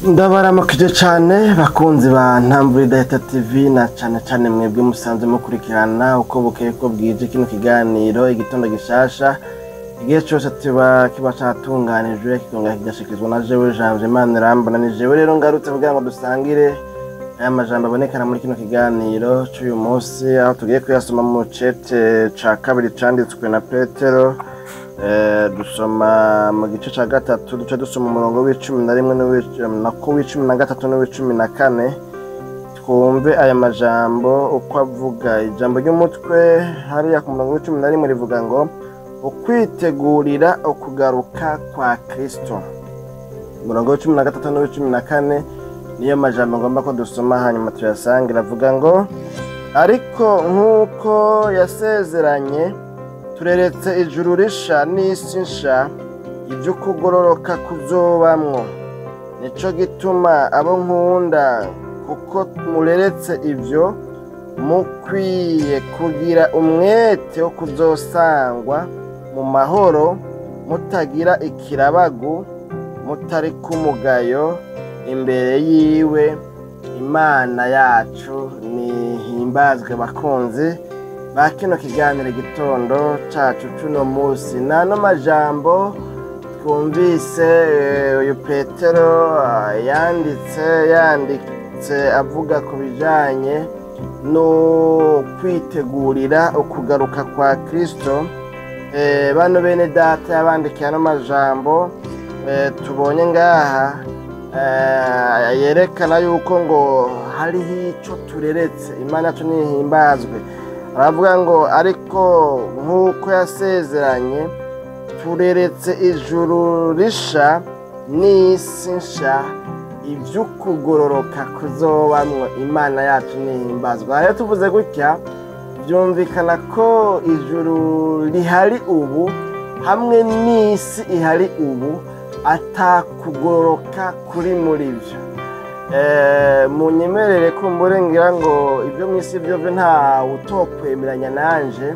Ndabaramukije cane bakunzi ba Ntamvura Idahita TV, na cane cane mwebwe musanzwe mukurikirana uko bukeye ko bwije kino kiganiro Igitondo Gishasha. Igihe cose kiba catunganijwe kikongera kigashikirizwa na jewe Janvier Manirambona. Ni jewe rero ngarutse kugira ngo dusangire aya majambo abonekana muri kino kiganiro c'uyu munsi, aho tugiye kuyasoma mu cete ca kabiri canditswe na Petero. Dusoma mu gice ca gatatu, duce dusoma umurongo w'11 nako w'13 n'uw'icumi na kane, twumve aya majambo uko avuga. Ijambo ry'umutwe hariya ku murongo w'11 rivuga ngo: "Ukwitegurira ukugaruka kwa Kristo." Umurongo w'13 n'uw'icumi na kane niyo majambo ngomba ko dusoma, hanyuma tuyasangira. Avuga ngo: "Ariko nk'uko yasezeranye, tureretse ijuru risha n'isi nsha, ibyo kugororoka kuzobamwo. Nico gituma, abo nkunda, kuko mureretse ibyo, mukwiye kugira umwete wo kuzosangwa mu mahoro, mutagira ikirabagu, mutari kumugayo imbere yiwe." Imana yacu nihimbazwe. Bakunzi ba kino kiganiro Igitondo cacu cuno musi, nano majambo twumvise uyu Petero yanditse avuga ku bijanye no kwitegurira ukugaruka kwa Kristo. Bano bene data yabandikiye ano majambo tubonye ngaha, yerekana yuko ngo hariho ico tureretse. Imana yacu nihimbazwe. Aravuga ngo: "Ariko nk'uko yasezeranye, tureretse ijuru risha n'isi nsha, ivy'ukugororoka kuzobamwo." Imana yacu nihimbazwa. Rero tuvuze gutya, byumvikana ko ijuru rihari ubu hamwe n'isi ihari ubu atakugororoka kuri muri byo. Munyemerere kumbure ngira ngo ibyo mu isi byo nta utokwemeranya nanje,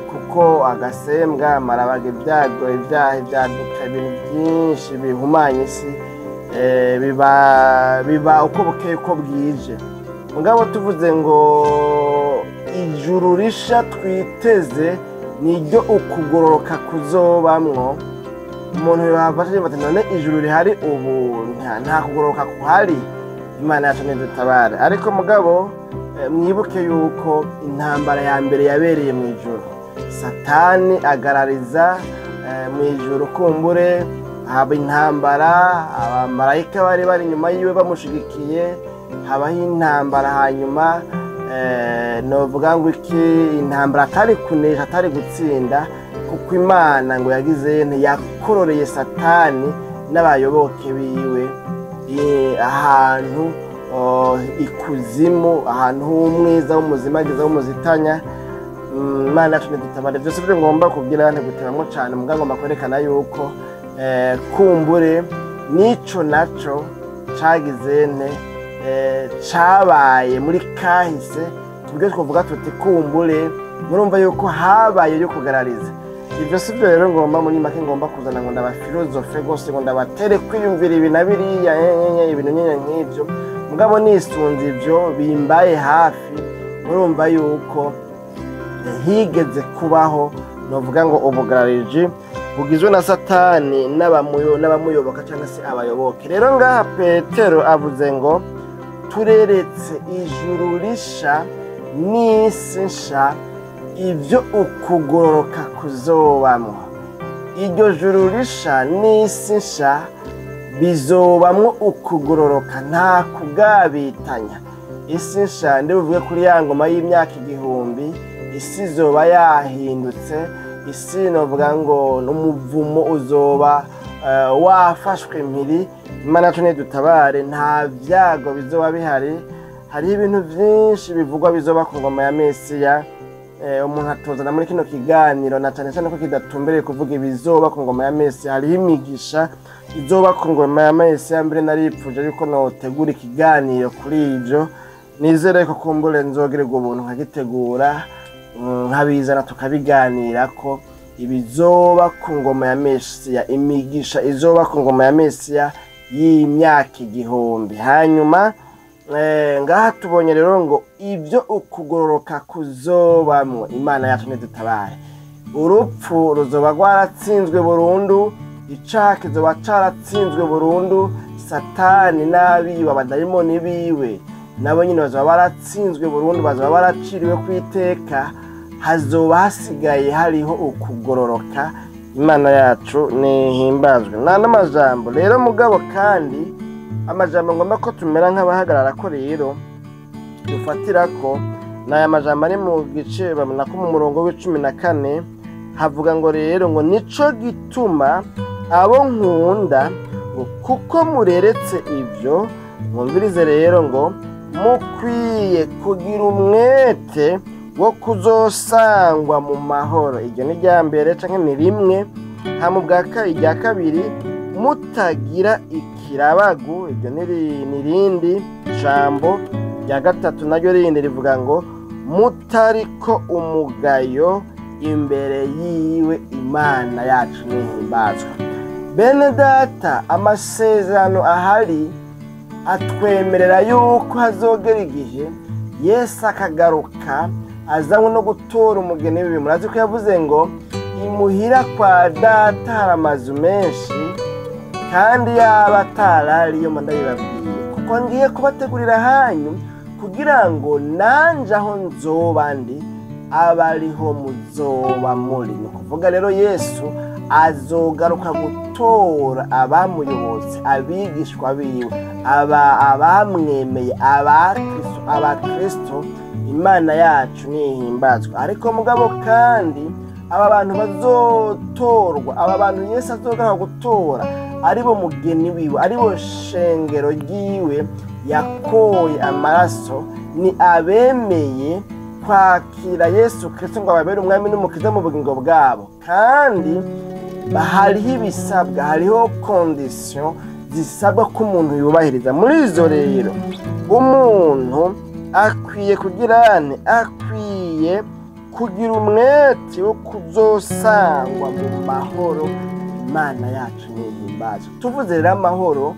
kuko agasembwa marabaga, ibyago, ibyaha, ibyaduka, ibintu byinshi bihumanya isi, biba uko bukeye uko bwije. Mugabo tuvuze ngo ijuru risha twiteze niryo ukugororoka kuzobamwo, umuntu yafashe ati: "None ijuru rihari ubu nta kugororoka kuhari?" Imana yacu ntidutabare. Ariko mugabo mwibuke yuko intambara ya mbere yabereye mu ijuru, Satani agarariza mu ijuru, kumbure haba intambara, abamarayika bari inyuma yiwe bamushigikiye, habaho intambara. Hanyuma novuga ngo iki? Intambara atari kunesha, atari gutsinda, kuko Imana ngo yagize ntiyakororeye Satani n'abayoboke biwe ahantu ikuzimu, ahantu h'umwiza w'umuzimagiza w'umuzitanya. Imana yacu ntidutabare. Byose byo ngomba kugira ntiguteramwo cane, muga ngomba kwerekana yuko kumbure n'ico naco cagize nte cabaye muri kahise, kubyo twavuga tuti kumbure murumva yuko habaye yo kugarariza. Ibyo si byo rero ngomba, muri make ngomba kuzana ngo ndabafilozofe rwose, ngo ndabatere kwiyumvira ibi na biriya, ibintu nyine nk'ibyo. Mugabo nisunze ibyo bimbaye hafi, murumva yuko higeze kubaho novuga ngo ubugarariji bugizwe na Satani n'abamuyoboka cyangwa se abayoboke. Rero ngaha Petero avuze ngo: "Tureretse ijuru risha n'isi nsha, ibyo ukugororoka kuzobamwo." Iryo juru risha n'isi nsha bizobamwo ukugororoka, nta kugabitanya. Isi nsha, ndibuvuge kuri ya ngoma y'imyaka 1000, isi izoba yahindutse. Isi novuga ngo n'umuvumo uzoba wafashwe mpiri. Imana yacu nidutabare. Nta byago bizoba bihari. Hariho ibintu byinshi bivugwa bizoba ku ngoma ya Mesiya. Umuntu atozana muri kino kiganiro, na cyane cyane ko kidatumbereye kuvuga ibizoba ku ngoma ya Mesiya. Hariho imigisha izoba ku ngoma ya Mesiya. Mbere naripfuje yuko notegura ikiganiro kuri ibyo. Nizere ko kumbure nzogererwa ubuntu nkagitegura, nkabizana tukabiganirako, ibizoba ku ngoma ya Mesiya, imigisha izoba ku ngoma ya Mesiya. y'imyaka 1000. Hanyuma ngaha tubonye rero ngo ibyo ukugororoka kuzobamwo. Imana yacu nidutabare. Urupfu ruzoba rwaratsinzwe burundu, icaha kizoba caratsinzwe burundu, Satani n'abiwe, abadayimoni biwe nabo nyine bazoba baratsinzwe burundu, bazoba baraciriwe kwiteka. Hazoba hasigaye hariho ukugororoka. Imana yacu nihimbazwe. Nta n'amajambo rero mugabo, kandi amajambo ngomba ko tumera nk'abahagarara ko rero dufatira ko n'aya majambo ari mu gice babona ko mu murongo w'14 havuga ngo rero ngo nico gituma abo nkunda ngo kuko mureretse ibyo, mwumvirize rero ngo mukwiye kugira umwete wo kuzosangwa mu mahoro. Iryo ni rya mbere canke ni rimwe. Hama ubwa irya kabiri, mutagira ikirabagu. Iryo ni rindi jambo. Rya gatatu naryo rindi rivuga ngo mutariko umugayo imbere yiwe. Imana yacu nihimbazwa. Bene data, amasezerano ahari atwemerera yuko hazogera igihe Yesu akagaruka azanywe no gutora umugeni wiwe. Murazi ko yavuze ngo imuhira kwa data hari amazu menshi, kandi yaba atarariyo ndabibabwiye, kuko ngiye kubategurira hanyu kugira ngo nanje aho nzoba ndi abariho muzoba muri. Ni ukuvuga rero Yesu azogaruka gutora abamuyobotse, abigishwa biwe, abamwemeye, abakristo. Imana yacu nihimbazwa. Ariko mugabo kandi aba bantu bazotorwa, aba bantu Yesu azogaruka gutora, aribo mugeni wiwe, aribo shengero ryiwe yakoye amaraso, ni abemeye kwakira Yesu Kristo ngo ababere umwami n'umukiza mu bugingo bwabo. Kandi hariho ibisabwa, hariho condition zisabwa ko umuntu yubahiriza. Muri izo rero umuntu akwiye kugira akwiye kugira umwete wo kuzosangwa mu mahoro. Imana yacu nihimbazwe. Tuvuze rero amahoro,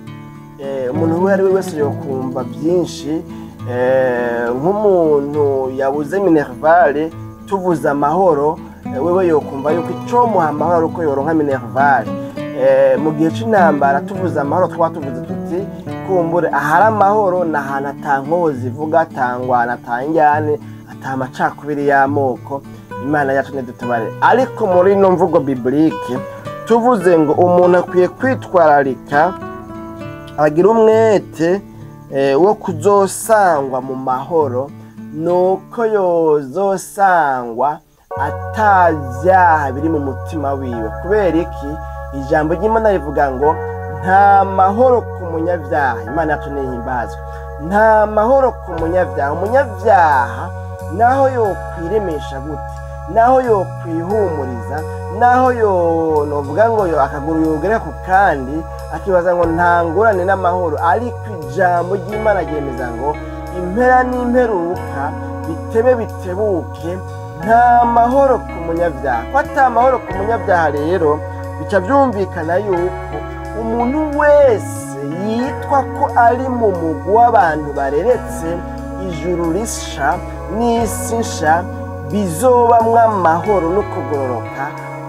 umuntu uwo ari we wese yokumva byinshi. Nk'umuntu yabuze minervale, tuvuze amahoro wewe yokumva yuko icomuha amahoro ari uko yoronka minervale. Mu gihe c'intambara tuvuze amahoro twaba tuvuze tuti kumbure ahari amahoro ni ahantu ata nkozi zivuga, atangwana, atanjyane, ata amacakubiri y'amoko. Imana yacu nidutabare. Ariko muri ino mvugo biblique tuvuze ngo umuntu akwiye kwitwararika agira umwete wo kuzosangwa mu mahoro, nuko yozosangwa atavyaha biri mu mutima wiwe. Kubera iki? Ijambo ry'Imana rivuga ngo nta mahoro ku munyabyaha. Imana yacu nihimbazwe. Nta mahoro ku munyabyaha. Umunyabyaha naho yokwiremesha gute, naho yokwihumuriza, naho novuga ngo yo akaguru yogera ku kandi akibaza ngo nta ngorane n'amahoro, ariko ijambo ry'Imana ryemeza ngo impera n'imperuka bitebe bitebuke, nta mahoro ku munyabyaha. Ko ata mahoro ku munyabyaha rero bica byumvikana yuko umuntu wese yitwa ko ari mu mugwi w'abantu bareretse ijuru risha n'isi nsha bizobamwo amahoro no kugororoka,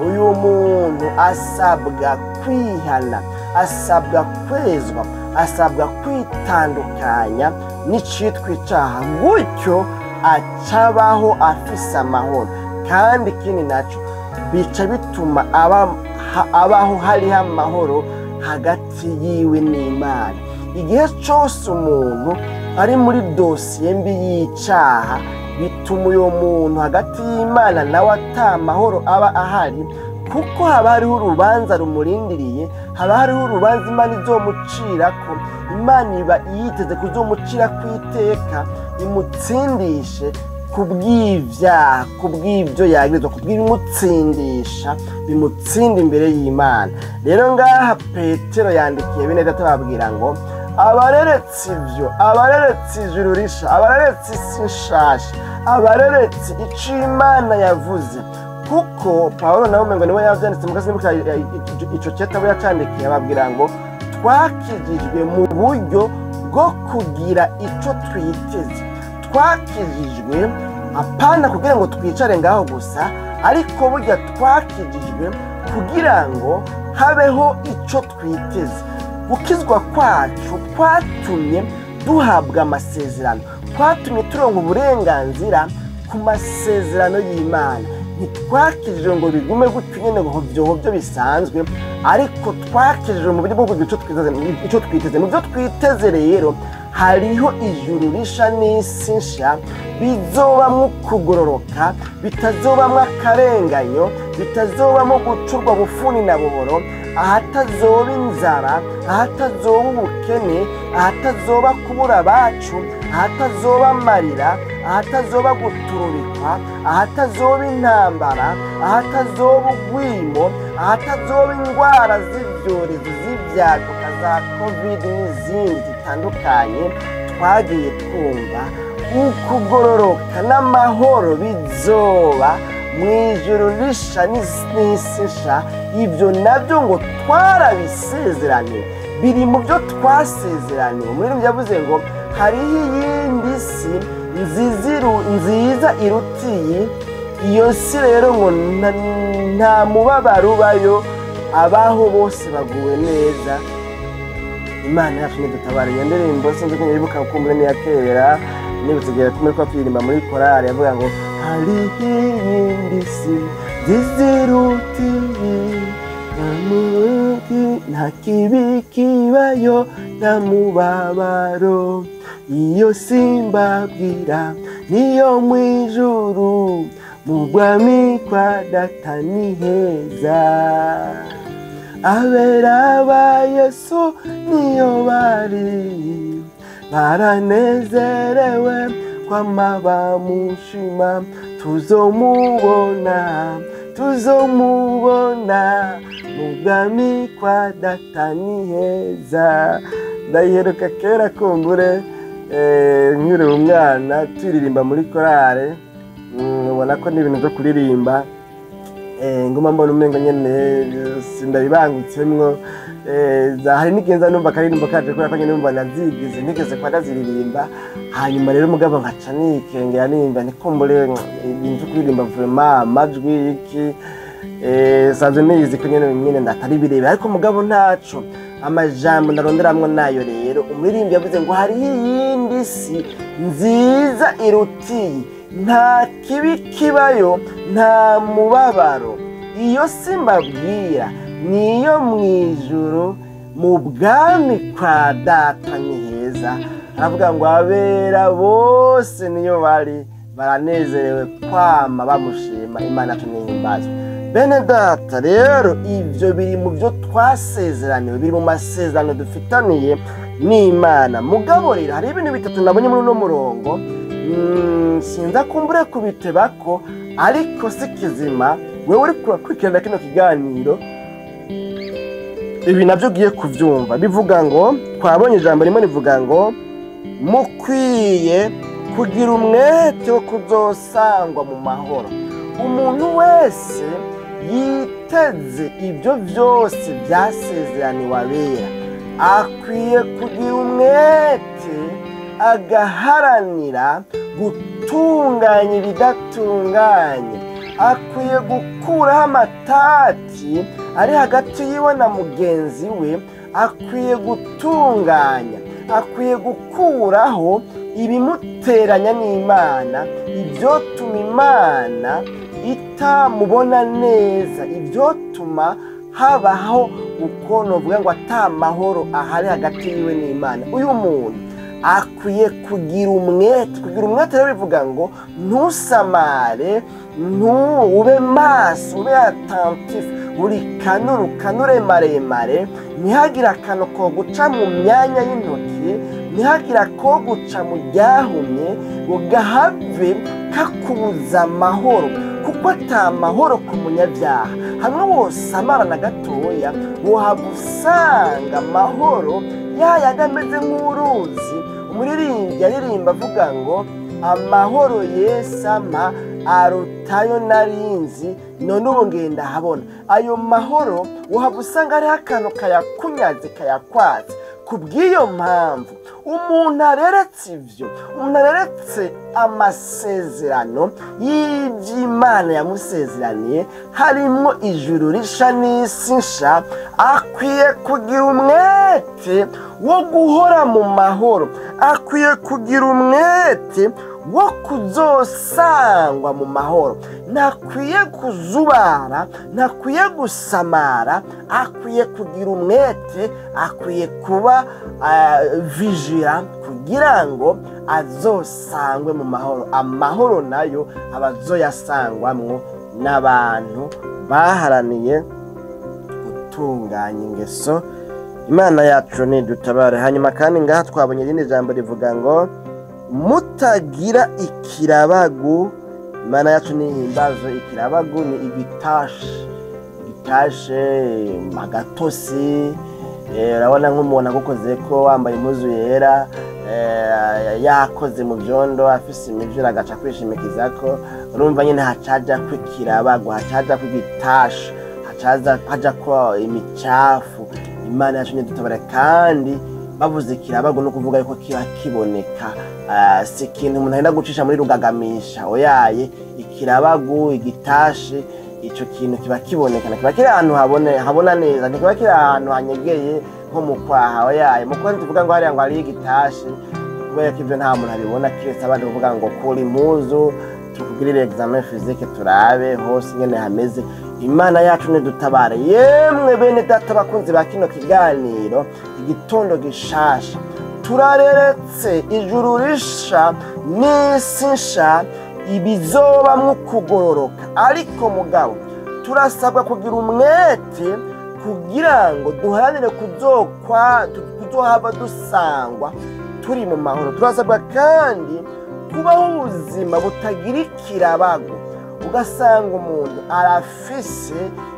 uyu muntu asabwa kwihana, asabwa kwezwa, asabwa kwitandukanya n'icitwa icaha, gutyo acabaho afise amahoro. Kandi ikindi naco bica bituma abaho hariho amahoro hagati yiwe n'Imana. Igihe cose umuntu ari muri dosiye mbi y'icaha, bituma uyo muntu hagati y'Imana nawe ata amahoro aba ahari, kuko haba hariho urubanza rumurindiriye, haba hariho urubanza Imana izomucirako. Imana iba yiteze kuzomucira kwiteka, imutsindishe kubw'ivyaha, kubw'ivyo yagirizwa, kubw'ibimutsindisha, bimutsinda imbere y'Imana. Rero ngaha Petero yandikiye bene data babwira ngo abareretse ivyo, abareretse ijuru risha, abareretse isi nshasha, abareretse ico Imana yavuze. Kuko Pawulo nawe umengo niwe yavyanditse mu kazi ico cetabo yacandikiye, ababwira ngo Twakijijwe mu buryo bwo kugira ico twiteze. Twakijijwe apana kugira ngo twicare ngaho gusa, ariko burya twakijijwe kugira ngo habeho ico twiteze. Gukizwa kwacu kwatumye duhabwa amasezerano, kwatumye turonka uburenganzira ku masezerano y'Imana. Ntitwakijijwe ngo bigume gutyo nyene ngo hovyo bisanzwe, ariko twakijijwe mu buryo bwo kugira ico twiteze. Mu byo twiteze rero hariho ijuru risha n'isi nsha bizobamwo kugororoka, bitazobamwo akarenganyo, bitazobamwo gucurwa bufuni na buhoro, ahatazoba inzara, ahatazoba ubukene, ahatazoba kubura abacu, ahatazoba amarira, ahatazoba guturubikwa, ahatazoba intambara, ahatazoba ugwimo, ahatazoba indwara z'ibyorezo z'ibyaduka za covid n'izindi zitandukanye twagiye twumva. Ukugororoka n'amahoro bizoba mu ijuru risha n'isi nsha. Ibyo nabyo ngo twarabisezeraniwe, biri mu byo twasezeraniwe. Muri yavuze ngo hariho iyindi si nziza irutiye iyo si rero ngo nta mubabaro ubayo, abaho bose baguwe neza. Imana yacu nidutabara. Iyo ndirimbo sinzi ko nyibuka kumbure ni ya kera, nibutse igihe kumwe ko turirimba muri korali yavuga ngo hariho iyindi si nziza irutiye, nta kibi kibayo, nta mubabaro, iyo simbabwira niyo mu ijuru, mu bwami kwa Data ni heza. Abera ba Yesu niyo bari, baranezerewe kwama bamushima, tuzomubona, tuzomubona mu bwami kwa Data ni heza. Ndayiheruka kera kumbure nkiri umwana turirimba muri korale, ubona ko n'ibintu byo kuririmba nguma mbona umengo nyene sindabibangutsemwo. Hari n'igenza numva akaririmbo kaje kubera ko nyene numva nazigize ntigeze kwa ndaziririmba. Hanyuma rero mugabo nkaca nikengera nimba nikumbure ibintu kuririmba vraiment amajwi iki sanzwe niyizi ko nyene ndatari birebe, ariko mugabo ntaco amajambo ndaronderamwo nayo. Rero umuririmbyi yavuze ngo hariho iyindi si nziza irutiye, nta kibi kibayo, nta mubabaro, iyo si mbabwira niyo mu ijuru mu bwami kwa Data ni heza. Aravuga ngo abera bose niyo bari baranezerewe kwama bamushima. Imana tunihimbazwe. Bene Data rero ivyo biri mu byo twasezeraniwe, biri mu masezerano dufitaniye n'Imana. Mugabo rero hari ibintu bitatu nabonye muri uno murongo, sinza kumbure kubitebako, ariko si kizima wewe uri kurakurikirana kino kiganiro ibi navyo ugiye kuvyumva. Bivuga ngo twabonye ijambo rimwe rivuga ngo mukwiye kugira umwete wo kuzosangwa mu mahoro. Umuntu wese yiteze ibyo byose byasezeraniwe abera akwiye kugira umwete, agaharanira gutunganya ibidatunganye, akwiye gukuraho amatati ari hagati yiwe na mugenzi we, akwiye gutunganya, akwiye gukuraho ibimuteranya n'Imana, ibyotuma Imana itamubona neza, ibyotuma habaho uko novuga ngo ata mahoro ahari hagati yiwe n'Imana. Uyu muntu akwiye kugira umwete. Kugira umwete rero bivuga ngo ntusamare, ube maso, ube attentif, uri kanure, ukanure maremare, ntihagire akantu ko guca mu myanya y'intoki, ntihagire ko guca mu ryahumye ngo gahave kakubuza amahoro, kuko ata mahoro ku munyabyaha. Hamwe wosamara na gatoya wohava usanga amahoro yayandi ameze nk'uruzi. Umuririmbyi aririmba avuga ngo amahoro Yesu ampa arutayo narinzi, none ubu ngenda habona. Ayo mahoro uhava usanga hariho akantu kayakunyaze kayakwatse. Kubw'iyo mpamvu umuntu areretse ivyo, umuntu areretse amasezerano y'ivy'Imana yamusezeraniye, harimwo ijuru risha n'isi nsha, akwiye kugira umwete wo guhora mu mahoro, akwiye kugira umwete wo kuzosangwa mu mahoro. Ntakwiye kuzubara, ntakwiye gusamara, akwiye kugira umwete, akwiye kuba vigira kugira ngo azosangwe mu mahoro. Amahoro nayo abazoyasangwamwo n'abantu baharaniye gutunganya ingeso. Imana yacu nidutabare. Hanyuma kandi ngaha twabonye irindi jambo rivuga ngo mutagira ikirabagu. Imana yacu nihimbazo. Ikirabagu ni igitashe, igitashe agatosi. Urabona nk'umuntu agukoze ko wambaye impuzu yera, yakoze mu vyondo, afise imivyo, agaca kwishimikiza ko, urumva nyine hacaja ko ikirabagu, hacaja ko igitashe, hacaza haja ko imicafu. Imana yacu nidutabare. Kandi bavuze ikirabagu no kuvuga yuko kiba kiboneka, si ikintu umuntu agenda gucisha muri rugagamisha, oyaye. Ikirabagu, igitashe, ico kintu kiba kiboneka, kiba kiri ahantu habona neza, ntikiba kiri ahantu hanyegeye nko mu kwaha, oyaye. Mu kwaha tuvuga ngo hariya ngo hariyo igitashe, kubera ko ivyo nta muntu abibona kiretse abandi kuvuga ngo kura impuzu tukugirire examen physique turabe hose ingene hameze. Imana yacu nidutabare. Yemwe bene data bakunzi ba kino kiganiro, igitondo gishasha, turareretse ijuru risha n'isi nsha, ibizobamwo kugororoka. Ariko mugabo turasabwa kugira umwete kugira ngo duharanire kuzohava dusangwa turi mu mahoro. Turasabwa kandi kubaho ubuzima butagira ikirabago. Ugasanga umuntu arafise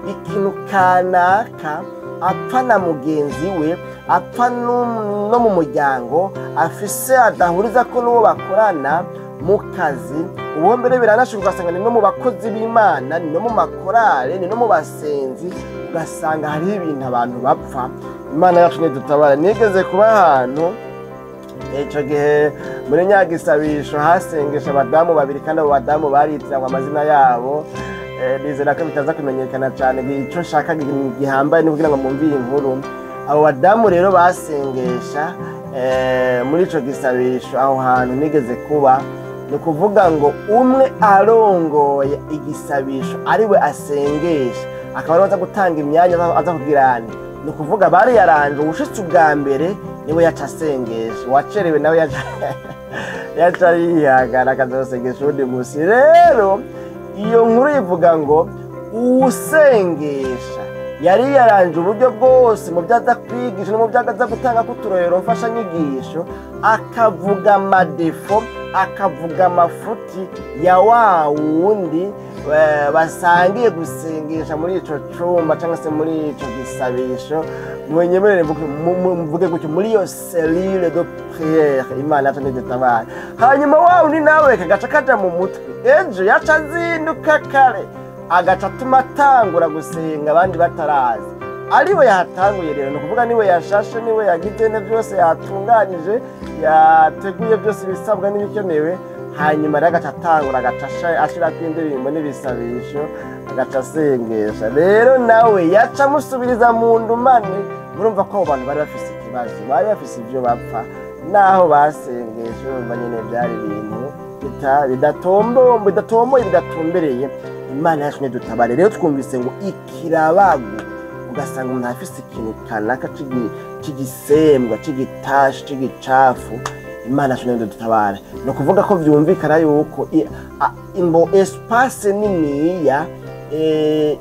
ikintu kanaka apfa na mugenzi we, apfa no mu muryango, afise adahuriza ko n'uwo bakorana mu kazi. Uwo mbere biranashoboka ugasanga ni no mu bakozi b'Imana, ni no mu makorale, ni no mu basenzi, ugasanga hariho ibintu abantu bapfa. Imana yacu nidutabare. Nigeze kuba ahantu ico gihe muri nyagisabisho hasengesha abadamu babiri, kandi abo badamu baritiranwa amazina yabo. Nizera ko bitaza kumenyekana cyane, ico nshaka gihambaye ni kugira ngo mwumve iyi nkuru. Abo badamu rero basengesha muri ico gisabisho aho hantu nigeze kuba, ni ukuvuga ngo umwe arongoye igisabisho ariwe asengesha, akaba aza gutanga imyanya aza kugirana. Ni ukuvuga bari yaranje ubushitsi ubwa mbere niwe yaca asengesha, uwacerewe nawe yaca yihangana akazosengesha uwundi musi. Rero iyo nkuru ivuga ngo uwusengesha yari yaranje uburyo bwose mu byo aza kwigisha no mu byo aza gutanga k'uturorero mfashanyigisho, akavuga amadefo, akavuga amafuti ya wa wundi basangiye gusengesha muri ico cumba cyangwa se muri ico gisabisho. Mwenyemerere mvuge gutyo, muri iyo cellule de prière. Imana yacu nidutabare. Hanyuma wa wundi nawe kagaca kaja mu mutwe, ejo yaca azinduka kare agaca atuma atangura gusenga abandi batarazi, ariwe yahatanguye. Rero ni ukuvuga niwe yashashe, niwe yagize byose, yatunganyije, yateguye byose ibisabwa n'ibikenewe. Hanyuma rero agaca atangura, agaca ashirako indirimbo n'ibisabisho, agaca asengesha. Rero nawe yaca amusubiriza mu ndumane. Murumva ko abo bantu bari bafise ikibazo, bari bafise ivyo bapfa naho basengesha. Urumva nyene byari ibintu bidatomboye, bidatumbereye. Imana yacu nidutabare. Rero twumvise ngo ikirabagu, ugasanga umuntu afise ikintu kanaka c'igisembwa, c'igitashi, c'igicafu. Imana yacu nidutabare. Ni ukuvuga ko vyumvikana yuko imbo espace niniya,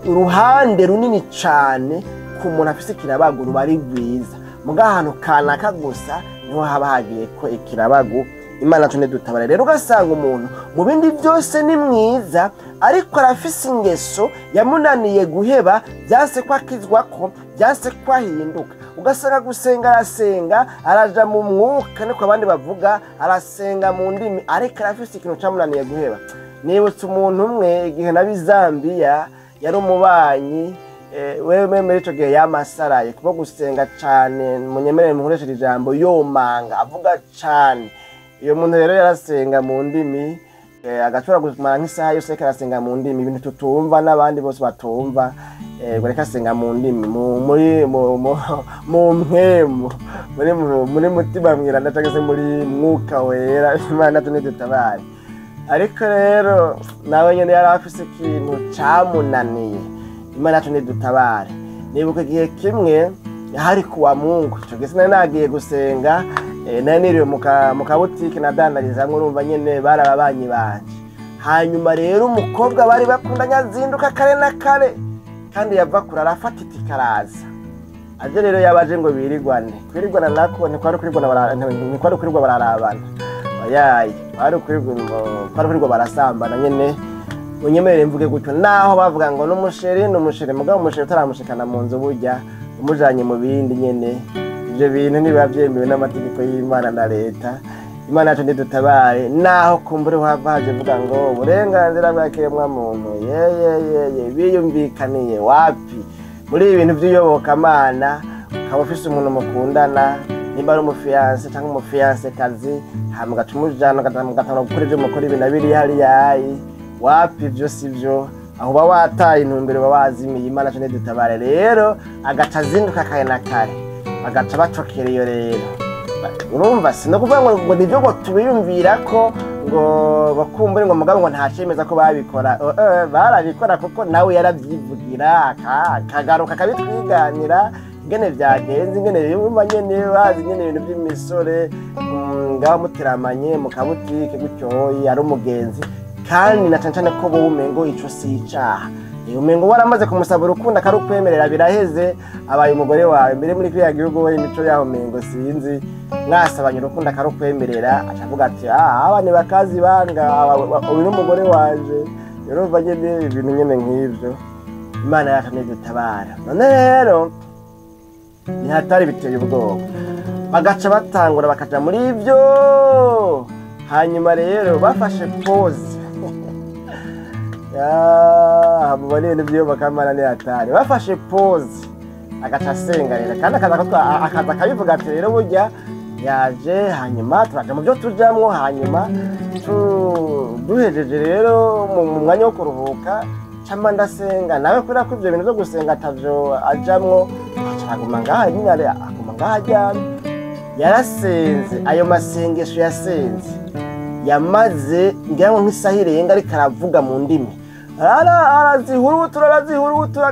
uruhande runini cane ku muntu afise ikirabagu ruba ari rwiza, muga ahantu kanaka gusa niho haba hagiye ko ikirabagu. Imana yacu nidutabare. Rero ugasanga umuntu mu bindi byose ni mwiza, ariko arafise ingeso yamunaniye guheba, byase ko akizwa ko, byase ko ahinduka. Ugasanga gusenga arasenga, araja mu mwuka niko abandi bavuga, arasenga mu ndimi, ariko arafise ikintu camunaniye guheba. Nibutse umuntu umwe igihe nabi Zambia, yari umubanyi, wewe muri ico gihe yamasaraye kuko gusenga cane, munyemerere mukoresheje ijambo yomanga, avuga cane. Iyo muntu rero yarasenga mu ndimi, agashobora kumara nk'isaha yose ariko arasenga mu ndimi, ibintu tutumva n'abandi bose batumva, ngo reka asenga mu ndimi, muri mu mpwemu, muri mutima mweranda canke se muri mwuka wera. Imana ntidutabare. Ariko rero nawe nyene yari afise ikintu camunaniye. Imana yacu ntidutabare. Nibuka igihe kimwe hari kuwa Mungu, ico gihe sinari nagiye gusenga, nari niriwe mu kabutike nadandarizamwo, urumva nyene bari ababanyi banje. Hanyuma rero umukobwa bari bakundanye azinduka kare na kare, kandi yava kure arafata itike araza. Aje rero yabaje ngo birigwane. Kwirigwana nako ntikwari kwirigwa bararabana. Oyaye, kwari kwirigwa barasambana nyene. Unyemerere mvuge gutyo, naho bavuga ngo n'umusheri n'umusheri, mugabo umusheri utaramushikana mu nzu burya umujanye mu bindi nyene, ivyo bintu ntibiba vyemewe n'amategeko y'Imana na leta. Imana yacu ntidutabare. Naho kumbure hava haje uvuga ngo uburenganzira bwa kiremwa muntu, yeyeyeye, biyumvikaniye wapi? Muri ibi bintu vy'iyobokamana, ukaba ufise umuntu mukundana, nimba ari umufiyanse canke umufiyanse kazi, hama ugaca umujana mugatangura gukora ivyo mukora ibi na biriya hariya ayi, wapi, ivyo sivyo. Aho uba wataye intumbero, uba wazimiye. Imana yacu ntidutabare. Rero agaca azinduka kare na kare, bagaca bacokera iyo. Rero urumva si no kuvuga ngo nivyo ngo tubiyumvira ko ngo bakumbure ngo mugabo ngo ntacemeza ko babikora. Barabikora kuko nawe yaravyivugira, akagaruka akabitwiganira ingene vyagenze, ingene yumva nyene bazi nyene ibintu vy'imisore, ngaho muteramanye mu kabutike gutyoyi ari umugenzi, kandi na cane cane ko bo umengo ico si icaha. Umengo waramaze kumusaba urukundo akarukwemerera, biraheze, abaye umugore wawe. Mbere muri kiriya gihugu we imico yaho umengo sinzi, mwasabanye urukundo akarukwemerera, aca avuga ati: "Ah, aba ni bakazi banga, uyu ni umugore wanje." Urumva nyene ibintu nyene nk'ivyo. Imana yacu ntidutabara. None rero ntihatari biteye ubwoba, bagaca batangura bakaja muri ivyo. Hanyuma rero bafashe pause, mubona ibintu by'iyobokamana ni hatari. Bafashe pause, agaca asenga rero, kandi akaza akabivuga ati: "Rero burya yaje, hanyuma turaja mu byo tujamwo, hanyuma duhejeje rero mu mwanya wo kuruhuka cama ndasenga." Nawe kubera ko ivyo bintu vyo gusenga atavyo ajamwo, aca aguma ngaha nyine, aguma ngaha aryamye. Yarasenze, ayo masengesho yasenze yamaze ngira ngo nk'isaha irenga, ariko aravuga mu ndimi, arazihurutura, arazihurutura,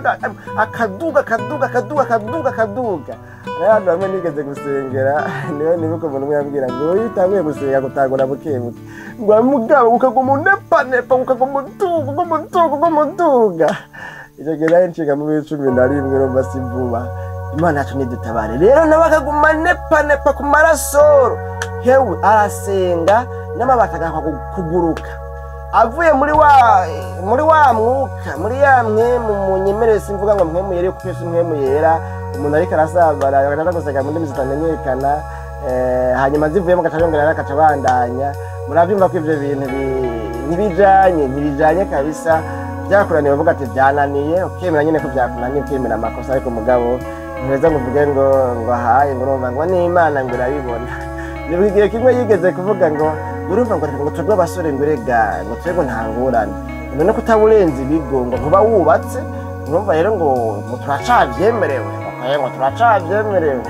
akaduga, akaduga, akaduga, akaduga, akaduga. Rero abantu bamwe nigeze gusengera, niwe nibuka umuntu umwe yambwira ngo iyo utanguye gusenga gutangura buke buke, ngo mugabo ukaguma unepanepa, ukaguma uduga, uguma uduga, uguma uduga. Icyo gihe nari nshiga mu 11, urumva si vuba. Imana yacu ntidutabare. Rero nawe akaguma nepanepa ku marasoro, hewe arasenga n'amabati agahakwa kuguruka, avuye muri wa mwuka, muri ya mpwemu. Munyemerere simvuga ngo mpwemu yera, kuko si mpwemu yera. Umuntu ariko arasambara agaca gusenga mu ndimi zitamenyekana, hanyuma zivuyemo agaca yongera agaca abandanya. Muravyumva ko ivyo bintu ntibijanye kabisa. Byakunaniye bavuga ati byananiye, ukemera nyine ko byakunaniye, ukemera amakosa. Ariko mugabo ntiweza ngo uvuge ngo ahaye, ngo urumva ngo n'Imana ngo irabibona. Nibuka igihe kimwe yigeze kuvuga ngo urumva ngo reka ngo twebwe abasore ngo erega ngo twebwe nta ngorane, none ko utaburenza ibigo ngo ntuba wubatse, urumva rero ngo turacavyemerewe, ngo turacavyemerewe.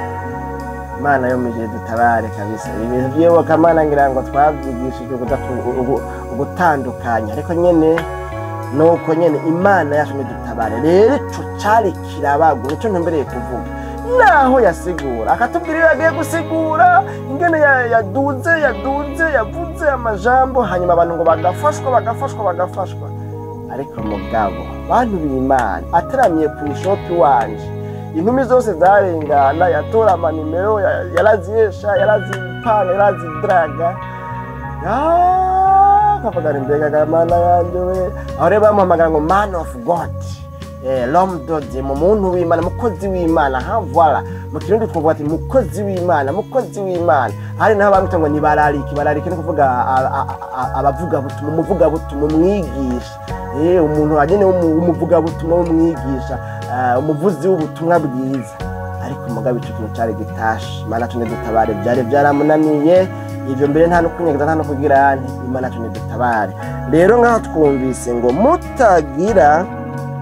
Imana yo muje dutabare kabisa. Ibi bintu by'iyobokamana ngira ngo twabyigishijwe ugutandukanya, ariko nyene nuko nyene. Imana yacu nidutabare. Rero ico cari kirabago, nico ntumbereye kuvuga. Naho yasigura akatubwira iyo yagiye gusigura ingene yaduze yavuze amajambo, hanyuma abantu ngo bagafashwa, bagafashwa, bagafashwa. Ariko mugabo bantu b'Imana, ateramiye ku ishopi wanje, inkumi zose zarengana, yatora amanimero, yarazihesha, yarazipana, yarazidraga. Kavuga ngo mbega Mana yanje we! Aho rero bamuhamagara ngo man of God, l'homme de Dieu, mu muntu w'Imana, mukozi w'Imana. Ha, voilà. Mu Kirundi twavuga ati mukozi w'Imana, mukozi w'Imana. Hari naho bamwita ngo ni barariki. Barariki ni kuvuga abavugabutumwa, umuvugabutumwa, umwigisha. Umuntu agenewe umuvugabutumwa w'umwigisha, umuvuzi w'ubutumwa bwiza. Ariko mugabo ico kintu cari gitashe. Imana yacu nidutabare, byari byaramunaniye ivyo mbere, nta no kunyegeza, nta no kugira nti. Imana yacu nidutabare. Rero ngaho twumvise ngo mutagira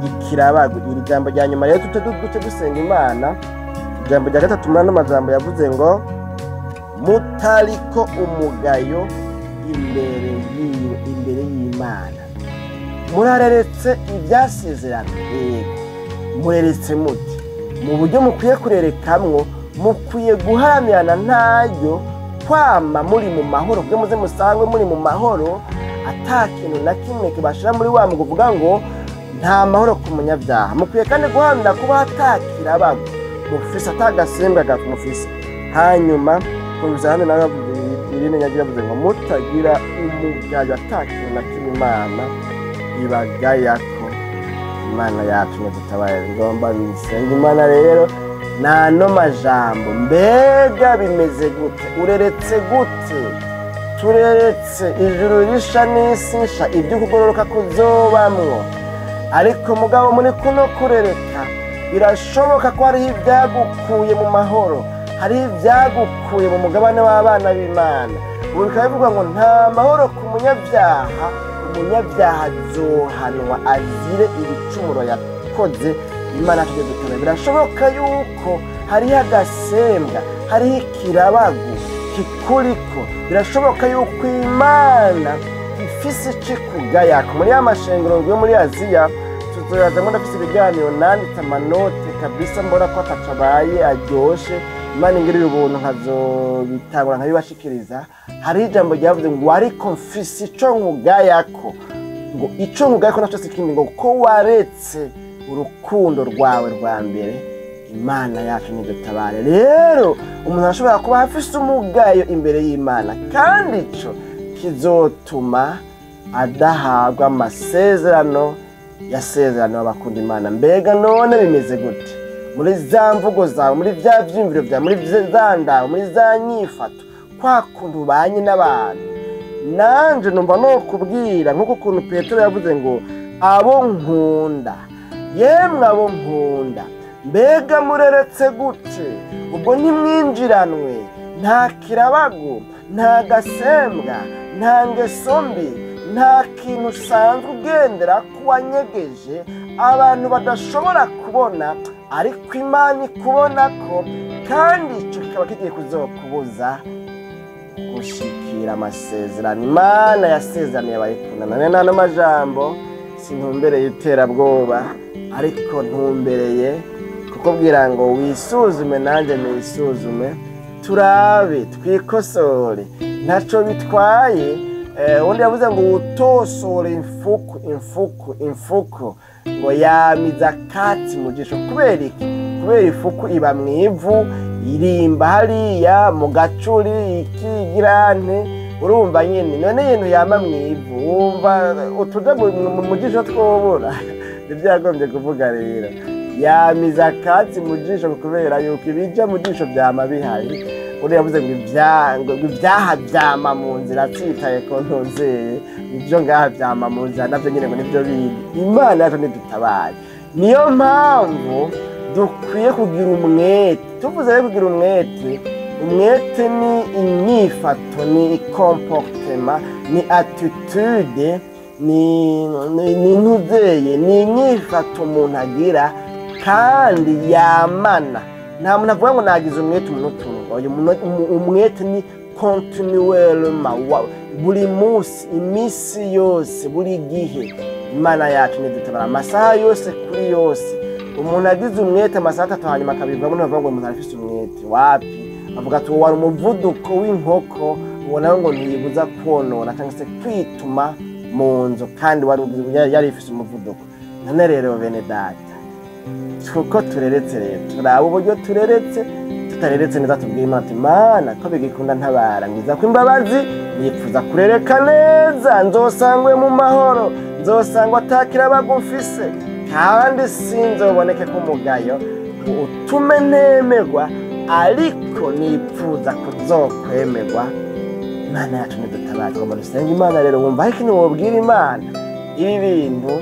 ikirabago. Iri jambo rya nyuma rero duce dusenga Imana. Ijambo rya gatatu muri ano majambo yavuze ngo mutariko umugayo imbere yiwe, imbere y'Imana. Murareretse ibyasezerano? Yego. Mureretse muti? Mu buryo mukwiye kurerekamwo, mukwiye guharanirana ntayo kwama muri mu mahoro, kugira muze musangwe muri mu mahoro, ata kintu na kimwe kibashira muri wa mugwi uvuga ngo nta mahoro ku munyabyaha. Mukwiye kandi guharanira kuba atakirabago mufise, atagasembwa mufise. Hanyuma twumvise ahandi nawe irindi nyagira yavuze ngo mutagira umugayo, ata kintu na kimwe Imana ibagayako. Imana yacu nidutabaye. Ngomba nsenga Imana rero nano majambo. Mbega bimeze gute? Ureretse gute? Tureretse ijuru risha n'isi nsha, ibyo kugororoka kuzobamwo. Ariko mugabo muri kuno kurereka, birashoboka ko hariho ibyagukuye mu mahoro, hariho ibyagukuye mu mugabane w'abana b'Imana. Ubu bikaba bivuga ngo nta mahoro ku munyabyaha. Umunyabyaha azohanwa azire ibicumuro yakoze. Imana tujye dutaba. Birashoboka yuko hariho agasembwa, hariho ikirabago kikuriko. Birashoboka yuko Imana ifise icikugayako. Muri ya mashengero yo muri Aziya tuzoyazamo, ndafise ibiganiro nanditse, amanote kabisa, mbona ko atacabaye aryoshe. Imana ingirira ubuntu nkazobitangura nkabibashikiriza. Hariho ijambo ryavuze ngo ariko mfise ico nkugayako, ngo ico nkugayako naco si ikindi, ngo ko waretse urukundo rwawe rwa mbere. Imana yacu nidutabare. Rero umuntu arashobora kuba afise umugayo imbere y'Imana, kandi ico kizotuma adahabwa amasezerano yasezerano abakunda Imana. Mbega none bimeze gute muri za mvugo zawe, muri vya vyiyumviro vyawe, muri za ndawe, muri za nyifato, kwa kuntu ubanye n'abantu? Nanje numva no kubwira nk'uko ukuntu Petero yavuze ngo abo nkunda, yemwe abo nkunda, mbega mureretse gute? Ubwo ntimwinjiranwe, nta kirabago, nta gasembwa, nta ngeso mbi, nta kintu usanzwe ugendera ko wanyegeje abantu badashobora kubona, ariko Imana ikubona ko, kandi ico kikaba kigiye kuzokubuza gushikira amasezerano Imana yasezeraniye abayikunda. None nano majambo sintumbereye iterabwoba, ariko ntumbereye kukubwira ngo wisuzume, nanjye nisuzume, turabe twikosore, ntaco bitwaye. Undi yavuze ngo utosore imfuku, imfuku, imfuku, ngo yamiza akatsi mu jisho. Kubera iki? Kubera ifuku iba mu ivu, irimba hariya mu gacuri ikigirante, urumva nyine. None ibintu yama mu ivu, wumva utuja mu jisho twobura? Nibyo yagombye kuvuga. Rero yamiza akatsi mu jisho kubera yuko ibija mu jisho vyama bihari. Uri yavuze ngo ibyaha vyama mu nzira, atsitaye ko ntuzeye ibyo ngaha vyama mu nzira navyo nyine, ngo nivyo bindi. Imana yacu nidutabare. Niyo mpamvu dukwiye kugira umwete. Tuvuze rero kugira umwete, umwete ni inyifato, ni comportement, ni attitude, ni ntuzeye, ni inyifato umuntu agira kandi yamana. Nta muntu avuga ngo nagize umwete umunota umwe. Oya, umwete ni continuellement, buri munsi, iminsi yose, buri gihe. Imana yacu nidutabara, amasaha yose kuri yose. Umuntu agize umwete amasaha 3 hanyuma akabivamo, ntibavuga ngo umuntu arafise umwete. Wapi, avuga ati wari umuvuduko w'inkoko, uwo nawe ngo ntiyibuza konona cyangwa se kwituma mu nzu, kandi wari yari ifise umuvuduko. None rero bene data, kuko tureretse, rero turaba uburyo tureretse. Tutareretse neza, tubwire Imana ati Mana, ko bigikunda, ntabara, ngiza ko imbabazi, nipfuza kurereka neza, nzosangwe mu mahoro, nzosangwa atakirabaga mfise, kandi sinzoboneke ko umugayo. Ngo utume ntemerwa, ariko nipfuza kuzokwemerwa. Imana yacu ntidutabaye. Tugomba dusenga Imana rero. Wumva hari ikintu wobwira Imana? Ibi bintu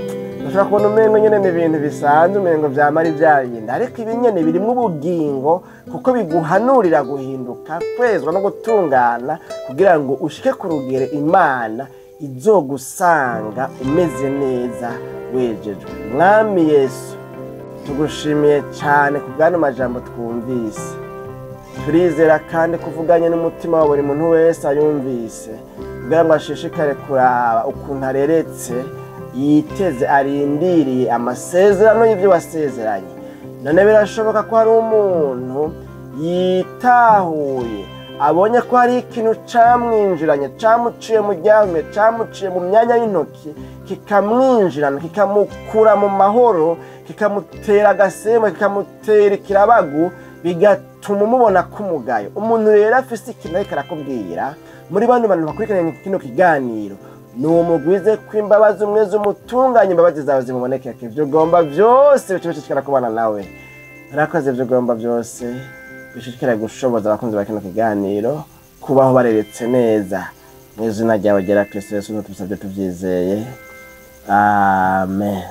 ushobora kubona umengo nyene ni ibintu bisanzwe, umengo vyama ari vya bindi, ariko ibi nyene birimwo ubugingo, kuko biguhanurira guhinduka, kwezwa no gutungana, kugira ngo ushike ku rugero Imana izogusanga umeze neza, wejejwe. Mwami Yesu, tugushimiye cyane ku bw'ano majambo twumvise. Turizera kandi kuvuganye n'umutima wa buri muntu wese ayumvise, kugira ngo ashishikare kuraba ukuntu areretse, yiteze, arindiriye amasezerano y'ibyo wasezeranye. None birashoboka ko hari umuntu yitahuye, abonye ko hari ikintu camwinjiranye, camuciye mu ryame, camuciye mu myanya y'intoki, kikamwinjirana, kikamukura mu mahoro, kikamutera agasema, kikamutera ikirabagu, bigatuma umubona k'umugayo. Umuntu rero afise ikintu ariko arakubwira muri bano bantu bakurikiranye kino kiganiro, ni umugwize kw'imbabazi, umwe z'umutunganye, imbabazi zawe zimubonekeke, ibyo ugomba byose bice bishishikara kubana nawe. Urakoze. Ibyo ugomba byose bishishikara gushoboza abakunzi ba kino kiganiro kubaho bareretse neza. Mu izina ryawe ryera, Kristo Yesu, tubisabye tubyizeye, amen.